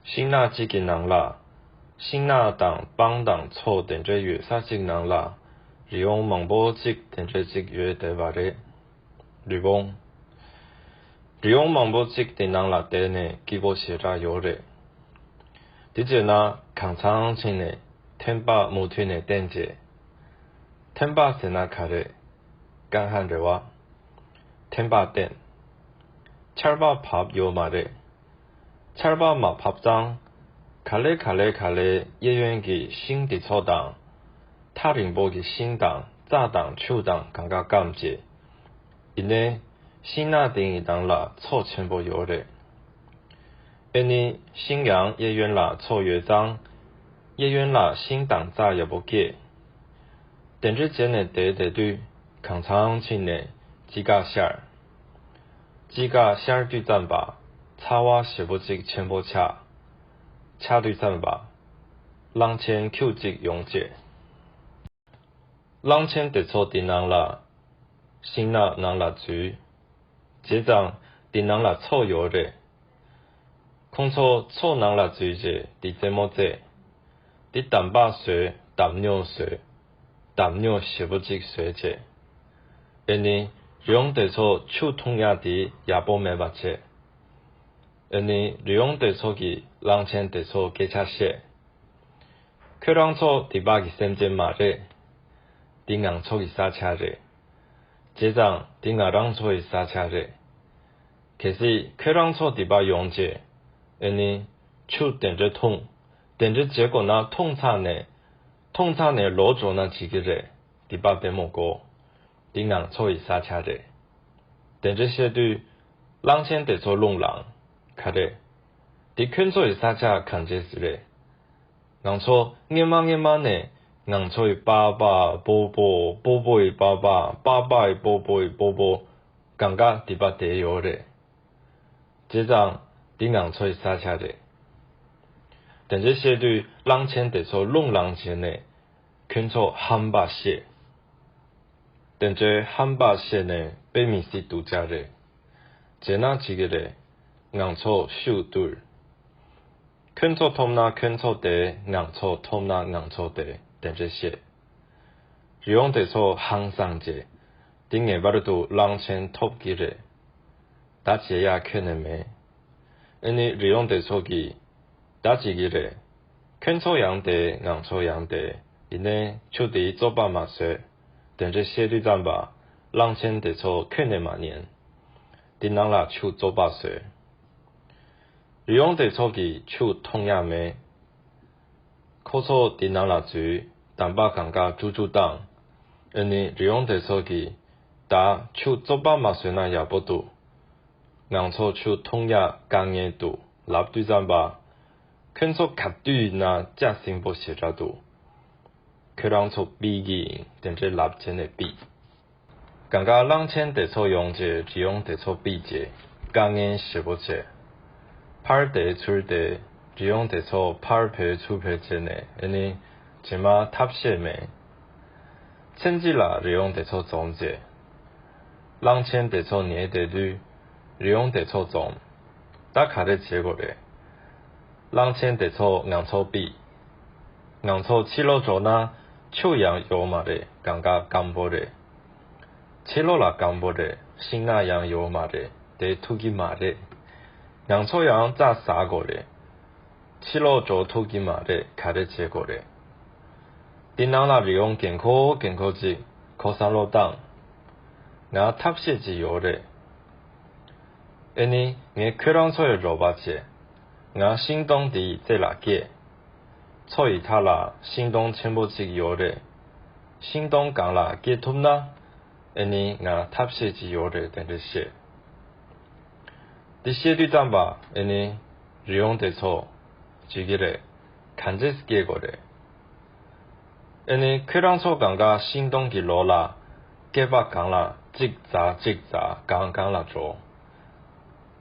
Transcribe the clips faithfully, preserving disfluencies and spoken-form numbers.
ཤིང་ནགས་གཅིག་གི་ནང་ལ། ཤིང་ནགས་དང་སྤང་དང་མཚོ་དེ་འདྲ་ཡོད་ས་གཅིག་ནང་ལ། རི་བོང་མང་པོ་གཅིག་དེ་འདྲ་གཅིག་ཡོད་བསྡད་པ་རེད། རི་བོང་། རི་བོང་མང་པོ་གཅིག་དེ་ནང་ལ་བསྡད་ནས་སྐྱིད་པོ་ཞེ་དྲག་ཡོད་རེད། དེ་བྱས་ན་གང་ཚང་ཕྱིན་ནས་ཐེམ་པ་མུ་མཐུད་ནས་བསྟན་བྱས། ཐེམ་པ་ཟེར་ན་ག་རེ། ཀ་ཧ་འབྲེལ་བ། ཐེམ་པ་བསྟན། ཆར་པ་བབས་ཡོད་མ་རེད། ཆར་པ་མ་བབས་ཙང་། ག་ལེ་ག་ལེ་ག་ལེ་གཡས་གཡོན་གྱི་ཤིང་དེ་ཚོ་དང་། ཐག་རིང་པོ་གི་ཤིང་དང་རྩྭ་དང་ཆུ་དང་གང་ག་སྐམ་བྱས། ཡིན་ནའི་ཤིང་ནགས་དེ་ཡི་ནང་ལ་མཚོ་ཆེན་པོ་ཡོད་རེད། ཨེ་ནི་ཤིང་ཡང་གཡས་གཡོན་ལ་མཚོ་ཡོད་ཙང་། གཡས་གཡོན་ལ་ཤིང་དང་རྩྭ་ཡག་པོ་སྐྱེས། དེ་འདྲ་བྱས་ནས་བསྡད་བསྡད་དུས་གང་ཚང་ཕྱིན་ནས་དཔྱིད་ཀ་ཤར། དཔྱིད་ཀ་ཤར་དུས་ཙམ་པ་ཚ་བ་ཞེ་པོ་ཅིག་ཆེན་པོ་ཆགས། ཆགས་དུས་ཙམ་པ་གླང་ཆེན་ཁྱུ་གཅིག་ཡོང་བྱས། གླང་ཆེན་དེ་ཚོ་དེ་ནང་ལ། ཤིང་ནགས་ནང་ལ་འཛུལ། བྱས་ཙང་དེ་ནང་ལ་མཚོ་ཡོད་རེད། ཁོང་ཚོ་མཚོ་ནང་ལ་འཛུལ་རྗེས་དེ་རྩེད་མོ་རྩེ། དེ་འདམ་བག་བཟོས། འདམ་སྨྱོ་བཟོས། འདམ་སྨྱོ་ཞེ་པོ་ཅིག་བཟོས་བྱས། ཨེ་ནི་རི་བོང་དེ་ཚོ་ཆུ་འཐུང་ཡག་དེ་ཡག་པོ་མེད་པ་བྱས། ཨེ་ནི་རི་བོང་དེ་ཚོ་གིས་གླང་ཆེན་དེ་ཚོ་སྐད་ཆ་བཤད། ཁྱོད་རང་ཚོ་དེ་པ་གི་སེམས་ཅན་མ་རེད། དེ་ང་ཚོ་གི་ས་ཆ་རེད། བྱས་ཙང་དེ་ང་རང་ཚོ་ཡི་ས་ཆ་རེད། གལ་སྲིད་ཁྱོད་རང་ཚོ་དེ་པ་ཡོང་རྗེས། ཨེ་ནི། ཆུ་དེ་འདྲ་འཐུང་། དེ་འདྲ་བྱེད་དགོས་ན་འཐུང་ཚར་ནས། འཐུང་ཚར་ནས་ལོག་འགྲོ་ན་འགྲིག་གི་རེད། དེ་པ་བདེ་མོ་གོ། དེ་ང་ཚོ་ཡི་ས་ཆ་རེད། དེ་འདྲ་བཤད་དུས། གླང་ཆེན་དེ་ཚོ་རླུང་ལངས། ག་རེ། དེ་ཁྱོད་ཚོ་ཡི་ས་ཆ་གང་བྱས་ཟེར་རེད། ང་ཚོ་སྔན་མ་སྔན་མ་ནས་ང་ཚོ་ཡི་པ་པ་པོ་པོ་པོ་པོ་ཡི་པ་པ་པ་པ་ཡི་པོ་པོ་ཡི་པོ་པོ་གང་ག་དེ་པ་བསྡད་ཡོད་རེད། བྱས་ཙང་དེ་ང་ཚོ་ཡི་ས་ཆ་རེད། དེ་འདྲ་བཤད་དུས་གླང་ཆེན་དེ་ཚོ་རླུང་ལངས་བྱས་ནས་ཁྱོད་ཚོ་ཧམ་པ་བཤད། དེ་འདྲའི་ཧམ་པ་བཤད་ནས་དཔེ་མི་སྲིད་སྡུག་ཅག་རེད། བྱས་ན་བྱེད་ཀྱི་རེད། ང་ཚོ་ཤུགས་བསྡུར། ཁྱོད་ཚོ་ཐོབ་ན་ཁྱོད་ཚོ་བསྡད། ང་ཚོ་ཐོབ་ན་ང་ཚོ་བསྡད། དེ་འདྲ་བཤད། རི་བོང་དེ་ཚོ་ཧང་སངས་བྱས། དེ་ངེས་པར་དུ་གླང་ཆེན་ཐོབ་ཀྱི་རེད། ད་བྱེད་ཡག་ཁྱོན་ནས་མེད། ཨེ་ནི་རི་བོང་དེ་ཚོ་གིས། ད་བྱེད་ཀྱི་རེད། ཁྱོད་ཚོ་ཡང་བསྡད། ང་ཚོ་ཡང་བསྡད། ཡིན་ནའི་ཆུ་དེའི་བཙོག་པ་མ་བཟོས། དེ་འདྲ་བཤད་དུས་ཙམ་པ། གླང་ཆེན་དེ་ཚོ་ཁྱོན་ནས་མ་ཉན། དེ་ནང་ལ་ཆུ་བཙོག་པ་བཟོས། རི་བོང་དེ་ཚོ་གིས་ཆུ་འཐུང་ཡག་མེད། ཁོ་ཚོ་དེ་ནང་ལ་འཛུལ། འདམ་བག་གང་ག་ཀྲུག་ཀྲུག་བཏང་། ཨེ་ནི་རི་བོང་དེ་ཚོ་གིས། ད་ཆུ་བཙོག་པ་མ་བཟོས་ན་ཡག་པོ་འདུག་ང་ཚོ་ཆུ་འཐུང་ཡག་དཀའ་ངལ་འདུག་ལབ་དུས་ཙམ་པ། ཁྱོད་ཚོ་ག་དུས་ཡིན་ན་ལྕགས་ཟིང་པོ་ཞེ་དྲག་འདུག་ཁྱོད་རང་ཚོ་ཕུད་ཀྱི་ཡིན། དེ་འདྲའི་ལབ་བྱས་ནས་ཕུད། གང་ག་གླང་ཆེན་དེ་ཚོ་ཡོང་རྗེས་རི་བོང་དེ་ཚོ་ཕུད་རྗེས་དཀའ་ངལ་ཞེ་པོ་བྱས། ཕར་བལྟས་ཚུར་བལྟས། རི་བོང་དེ་ཚོ་ཕར་བུད་ཚུར་བུད་བྱས་ནས། ཨེ་ནི། རྗེས་མ་ཐབས་ཤེས་མེད། མཚན་གཅིག་ལ་རི་བོང་དེ་ཚོ་འཛོམས་རྗེས། གླང་ཆེན་དེ་ཚོ་ཉལ་བསྡད་དུས། རི་བོང་དེ་ཚོ་འཛོམས། ད་ག་རེ་བྱེད་དགོས་རེད། གླང་ཆེན་དེ་ཚོ་ང་ཚོ་ཕུད། ང་ཚོ་ཕྱི་ལོགས་འགྲོ་ན་ཆུ་ཡང་ཡོད་མ་རེད། གང་ག་སྐམ་པོ་རེད། ཕྱི་ལོགས་ལ་སྐམ་པོ་རེད། ཤིང་ནགས་ཡང་ཡོད་མ་རེད། དེ་ཐུབ་ཀྱི་མ་རེད། ང་ཚོ་ཡང་རྩྭ་ཟ་དགོས་རེད། ཕྱི་ལོགས་འགྲོ་ཐུབ་ཀྱི་མ་རེད། ག་རེ་བྱེད་དགོས་རེད། དེ་ནང་ལ་རི་བོང་རྒན་འཁོགས་རྒན་འཁོགས་ཅིག་ཁོ་བསམ་བློ་བཏང་། ང་ཐབས་ཤེས་ཅིག་ཡོད་རེད། ཨེ་ནི། ངས་ཁྱོད་རང་ཚོ་ཡི་རོགས་པ་བྱེད། ང་ཤིང་སྡོང་དེའི་རྩེ་ལ་སྐྱེས། མཚོ་ཡི་མཐའ་ལ་ཤིང་སྡོང་ཆེན་པོ་གཅིག་ཡོད་རེད། ཤིང་སྡོང་སྒང་ལ་སྐྱེ་ཐུབ་ན། ཨེ་ནི་ང་ཐབས་ཤེས་ཅིག་ཡོད་རེད། དེ་འདྲ་བཤད། འདི་བཤད་དུས་ཙམ་པ་ཨེ་ནི་རི་བོང་དེ་ཚོ་བྱེད་ཀྱི་རེད། ག་འདྲས་སྐྱེ་དགོས་རེད། ཨེ་ནི་ཁྱོད་རང་ཚོ་སྒང་ག་ཤིང་སྡོང་གི་ལོགས་ལ་སྐེད་པ་སྒང་ལ་གཅིག་འཛེགས་གཅིག་འཛེགས། སྒང་སྒང་ལ་འགྲོ།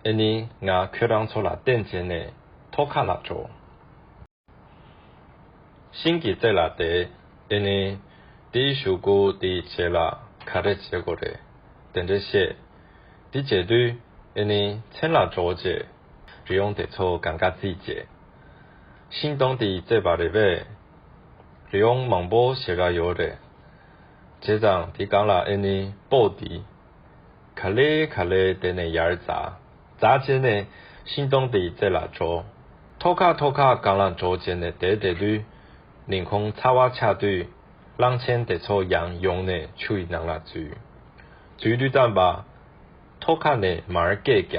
ཨེ་ནི་ང་ཁྱོད་རང་ཚོ་ལ་བརྟེན་བྱས་ནས་ཐོག་ཁ་ལ་འགྲོ། ཤིང་གི་རྩེ་ལ་བསྡད། ཨེ་ནི། དེའི་གཞུག་གུ་དེའི་རྗེས་ལ་ག་རེ་བྱེད་དགོས་རེད། དེ་འདྲ་བཤད། དེ་བྱེད་དུས། ཨེ་ནི། མཚན་ལ་འགྲོ་བྱས། རི་བོང་དེ་ཚོ་སྒང་ག་བརྩིས་བྱས། ཤིང་སྡོང་དེ་བརྩེགས་པ་རེད་པས། རི་བོང་མང་པོ་ཞེ་དྲག་ཡོད་རེད། བྱས་ཙང་དེ་སྒང་ལ་ཨེ་ནི་སྤོ་དེ། ག་ལེ་ག་ལེ་དེད་ནས་ཡར་འཛེགས། འཛེགས་བྱས་ནས་ཤིང་སྡོང་དེའི་རྩེ་ལ་འགྲོ། ཐོག་ཁ་ཐོག་ཁ་སྒང་ལ་འགྲོ་བྱས་ནས་དེད་དེད་དུས། ཉིན་གུང་ཚ་བ་ཆགས་དུས། གླང་ཆེན་དེ་ཚོ་ཡང་ཡོང་ནས་ཆུ་ཡི་ནང་ལ་འཛུལ། འཛུལ་དུས་ཙམ་པ། ཐོག་ཁ་ནས་མར་སྐད་རྒྱག་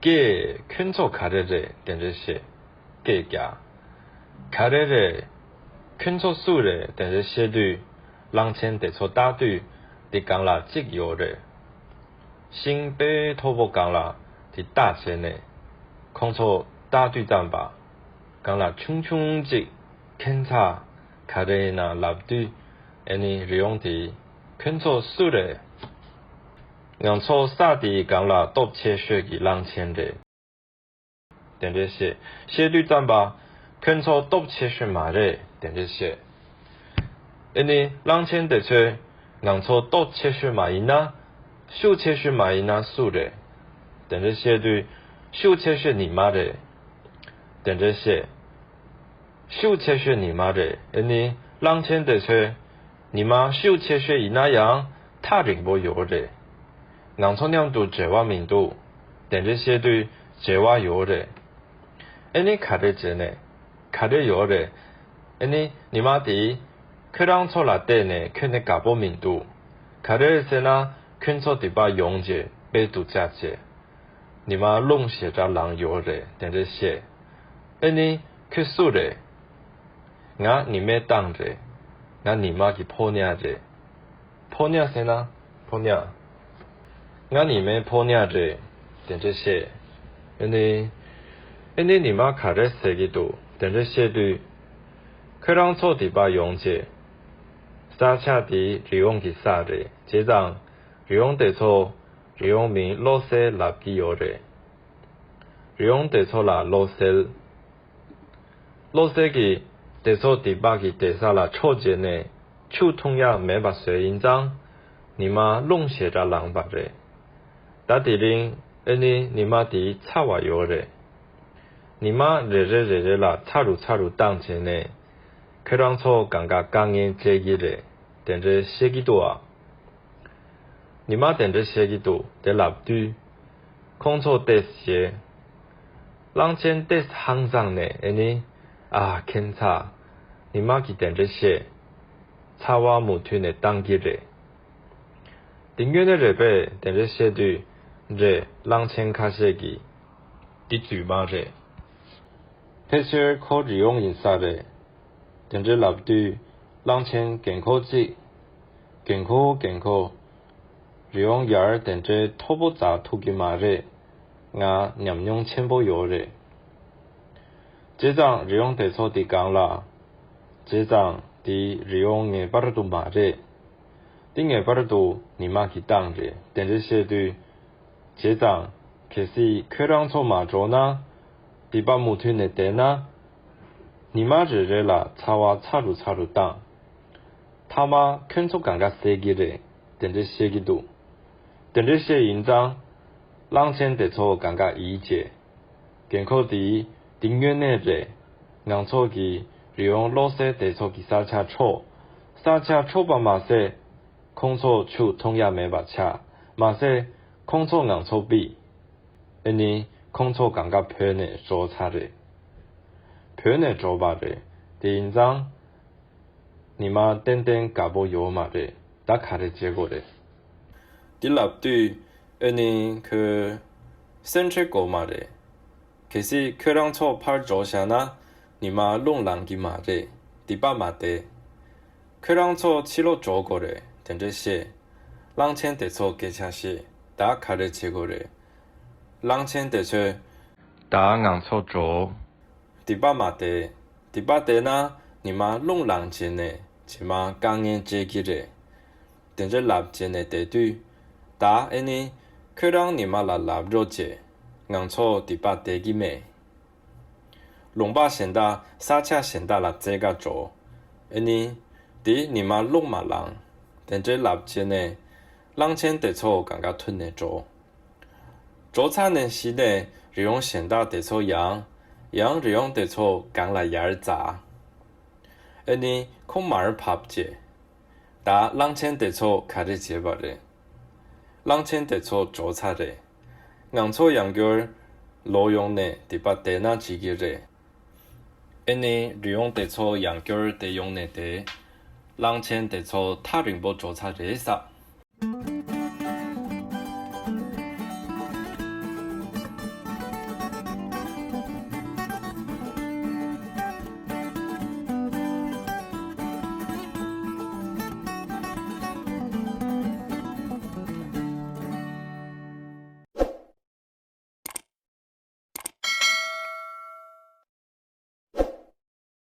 སྐད། ཁྱོད་ཚོ་ག་རེ་རེད་དེ་འདྲ་བཤད། སྐད་རྒྱག་ག་རེ་རེད། ཁྱོད་ཚོ་སུ་རེད་དེ་འདྲ་བཤད་དུས། གླང་ཆེན་དེ་ཚོ་བལྟ་དུས། དེ་སྒང་ལ་གཅིག་ཡོད་རེད། ཤིང་དཔེ་མཐོ་པོ་སྒང་ལ་དེ་བལྟ་བྱས་ནས། ཁོང་ཚོ་བལྟ་དུས་ཙམ་པ། སྒང་ལ་ཆུང་ཆུང་གཅིག་ཁྱད་མཚར་ག་རེ་ཡིན་ན་ལབ་དུས། ཨེ་ནི་རི་བོང་དེས། ཁྱོད་ཚོ་སུ་རེད། ང་ཚོ་ས་དེའི་སྒང་ལ་སྟོབས་ཆེ་ཤོས་ཀྱི་གླང་ཆེན་རེད། དེ་འདྲ་བཤད། བཤད་དུས་ཙམ་པ། ཁྱོད་ཚོ་སྟོབས་ཆེ་ཤོས་མ་རེད་དེ་འདྲ་བཤད། ཨེ་ནི་གླང་ཆེན་དེ་ཚོས། ང་ཚོ་སྟོབས་ཆེ་ཤོས་མ་ཡིན་ན། ཤུགས་ཆེ་ཤོས་མ་ཡིན་ན་སུ་རེད། དེ་འདྲ་བཤད་དུས། ཤུགས་ཆེ་ཤོས་ཉི་མ་རེད། དེ་འདྲ་བཤད། ཤུགས་ཆེ་ཤོས་ཉི་མ་རེད། ཨེ་ནི་གླང་ཆེན་དེ་ཚོས། ཉི་མ་ཤུགས་ཆེ་ཤོས་ཡིན་ན་ཡང་ཐག་རིང་པོ་ཡོད་རེད། ང་ཚོ་མཉམ་དུ་འབྲེལ་བ་མི་འདུག་དེ་འདྲ་བཤད་དུས་འབྲེལ་བ་ཡོད་རེད། ཨེ་ནི་ག་རེ་བྱས་ནས། ག་རེ་ཡོད་རེད། ཨེ་ནི་ཉི་མ་དེས། ཁྱོད་རང་ཚོ་ལ་བལྟས་ནས་ཁྱོན་ནས་དགའ་པོ་མི་འདུག་ག་རེ་ཟེར་ན། ཁྱོད་ཚོ་འདི་པར་ཡོང་རྗེས་དཔེ་སྡུག་ཅག་བྱས། ཉི་མ་རླུང་ཞེ་དྲག་ལངས་ཡོད་རེད་དེ་འདྲ་བཤད། ཨེ་ནི་ཁྱོད་སུ་རེད། ང་ཉི་མའི་གཏམ་རེད། ང་ཉི་མ་གི་ཕོ་ཉ་རེད། ཕོ་ཉ་ཟེར་ན། ཕོ་ཉ། ང་ཉི་མའི་ཕོ་ཉ་རེད། དེ་འདྲ་བཤད། ཨེ་ནི། ཨེ་ནི་ཉི་མ་ག་རེ་ཟེར་གྱི་འདུག་དེ་འདྲ་བཤད་དུས། ཁྱོད་རང་ཚོ་འདི་པར་ཡོང་རྗེས། ས་ཆ་དེ་རི་བོང་གི་ས་རེད། བྱས་ཙང་། རི་བོང་དེ་ཚོ། རི་བོང་མིང་བློ་གསལ་ལབ་ཀྱི་ཡོད་རེད། རི་བོང་དེ་ཚོ་ལ་བློ་གསལ། བློ་གསལ་གྱིས་དེ་ཚོ་དེ་པ་གི་དེ་ས་ལ་འཕྲོག་བྱས་ནས་ཆུ་འཐུང་ཡག་མེད་པ་བཟོས་ཡིན་ཙང་། ཉི་མ་རླུང་ཞེ་དྲག་ལངས་པ་རེད། ད་དེ་རིང་ཨེ་ནི་ཉི་མ་དེ་ཚ་བ་ཡོད་རེད། ཉི་མ་རེ་རེ་རེ་རེ་ལ་ཚ་རུ་ཚ་རུ་བཏང་བྱས་ནས། ཁྱོད་རང་ཚོ་གང་ག་དཀའ་ངལ་སྤྲད་ཀྱི་རེད་དེ་འདྲ་བཤད་ཀྱི་འདུག་ཨ། ཉི་མ་དེ་འདྲ་བཤད་ཀྱི་འདུག་དེ་ལབ་དུས། ཁོང་ཚོ་ཏོག་ཙམ་བཞད། གླང་ཆེན་ཏོག་ཙམ་ཧང་སངས་ནས་ཨེ་ནི། ཨ་ཁྱད་མཚར། ཉི་མ་གིས་དེ་འདྲ་བཤད། ཚ་བ་མུ་མཐུད་ནས་བཏང་གི་རེད། འདི་དངོས་གནས་རེད་པས་དེ་འདྲ་བཤད་དུས། རེད། གླང་ཆེན་ཁ་ཤས་ཀྱིས། འདི་རྫུན་མ་རེད། ཕལ་ཆེར་ཁོ་རི་བོང་ཡིན་ས་རེད། དེ་འདྲ་ལབ་དུས། གླང་ཆེན་རྒན་འཁོགས་གཅིག་རྒན་འཁོགས་རྒན་འཁོགས། རི་བོང་ཡར་དེ་འདྲའི་མཐོ་པོ་འཛེགས་ཐུབ་ཀྱི་མ་རེད། ང་ཉམས་མྱོང་ཆེན་པོ་ཡོད་རེད། བྱས་ཙང་རི་བོང་དེ་ཚོ་དེ་སྒང་ལ། བྱས་ཙང་དེ་རི་བོང་ངེས་པར་དུ་མ་རེད། དེ་ངེས་པར་དུ་ཉི་མ་གིས་བཏང་རེད་དེ་འདྲ་བཤད་དུས། བྱས་ཙང་། གལ་སྲིད་ཁྱོད་རང་ཚོ་མ་འགྲོ་ན། འདི་པ་མུ་མཐུད་ནས་བསྡད་ན། ཉི་མ་རེ་རེ་ལ་ཚ་བ་ཚ་རུ་ཚ་རུ་བཏང་། མཐའ་མ་ཁྱོད་ཚོ་གང་ག་བསད་ཀྱི་རེད་དེ་འདྲ་བཤད་ཀྱི་འདུག་དེ་འདྲ་བཤད་ཡིན་ཙང་། གླང་ཆེན་དེ་ཚོ་གང་ག་ཡིད་ཆེས། རྒན་འཁོགས་དེས་འདི་དངོས་གནས་རེད། ང་ཚོ་གིས་རི་བོང་བློ་གསལ་དེ་ཚོ་གི་ས་ཆ་འཕྲོག་ས་ཆ་འཕྲོག་པ་མ་ཟད། ཁོང་ཚོ་ཆུ་འཐུང་ཡག་མེད་པ་ཆགས། མ་ཟད། ཁོང་ཚོ་ང་ཚོ་ཕུད། ཨེ་ནི། ཁོང་ཚོ་གང་ག་བྲོས་ནས་འགྲོ་ཚར་རེད། བྲོས་ནས་འགྲོ་བ་རེད། དེ་ཡིན་ཙང་། ཉི་མ་ཏན་ཏན་དགའ་པོ་ཡོད་མ་རེད། ད་ག་རེ་བྱེད་དགོས་རེད། འདི་ལབ་དུས། ཨེ་ནི། ཁོས། སེམས་ཁྲལ་དགོས་མ་རེད། གལ་སྲིད་ཁྱོད་རང་ཚོ་ཕར་འགྲོ་བཞག་ན། ཉི་མ་རླུང་ལངས་ཀྱི་མ་རེད། འདི་པ་མ་བསྡད། ཁྱོད་རང་ཚོ་ཕྱི་ལོགས་འགྲོ་དགོས་རེད་དེ་འདྲ་བཤད། གླང་ཆེན་དེ་ཚོ་སྐད་ཆ་བཤད། ད་ག་རེ་བྱེད་དགོས་རེད། གླང་ཆེན་དེ་ཚོས། ད་ང་ཚོ་འགྲོ། འདི་པ་མ་བསྡད། འདི་པ་བསྡད་ན་ཉི་མ་རླུང་ལངས་བྱས་ནས་རྗེས་མ་དཀའ་ངལ་འཕྲད་ཀྱི་རེད། དེ་འདྲ་ལབ་བྱས་ནས་བསྡད་དུས། ད་ཨེ་ནི། ཁྱོད་རང་ཉི་མ་ལ་ལབ་རོགས་བྱེད། ང་ཚོ་འདི་པ་བསྡད་ཀྱི་མེད། ལུང་པ་གཞན་དག་ས་ཆ་གཞན་དག་ལ་འཛེགས་ག་འགྲོ། ཨེ་ནི། དེ་ཉི་མ་རླུང་མ་ལངས། དེ་འདྲའི་ལབ་བྱས་ནས། གླང་ཆེན་དེ་ཚོ་གང་ག་ཐུག་ནས་འགྲོ། འགྲོ་ཚར་ནས་གཞི་ནས་རི་བོང་གཞན་དག་དེ་ཚོ་ཡང་། ཡང་རི་བོང་དེ་ཚོ་སྒང་ལ་ཡར་འཛེགས། ཨེ་ནི་ཁོ་མར་བབས་རྗེས། ད་གླང་ཆེན་དེ་ཚོ་ག་རེ་བྱས་པ་རེད། གླང་ཆེན་དེ་ཚོ་འབྱོར་ཚར་རེད། ང་ཚོ་ཡང་བསྐྱར་ལོག་ཡོང་ནས་དེ་པ་བསྡད་ན་འགྲིག་གི་རེད། ཨེ་ནི་རི་བོང་དེ་ཚོ་ཡང་བསྐྱར་དེད་ཡོང་ནས་དེད། གླང་ཆེན་དེ་ཚོ་ཐག་རིང་པོ་འགྲོ་ཚར་རེད་ས།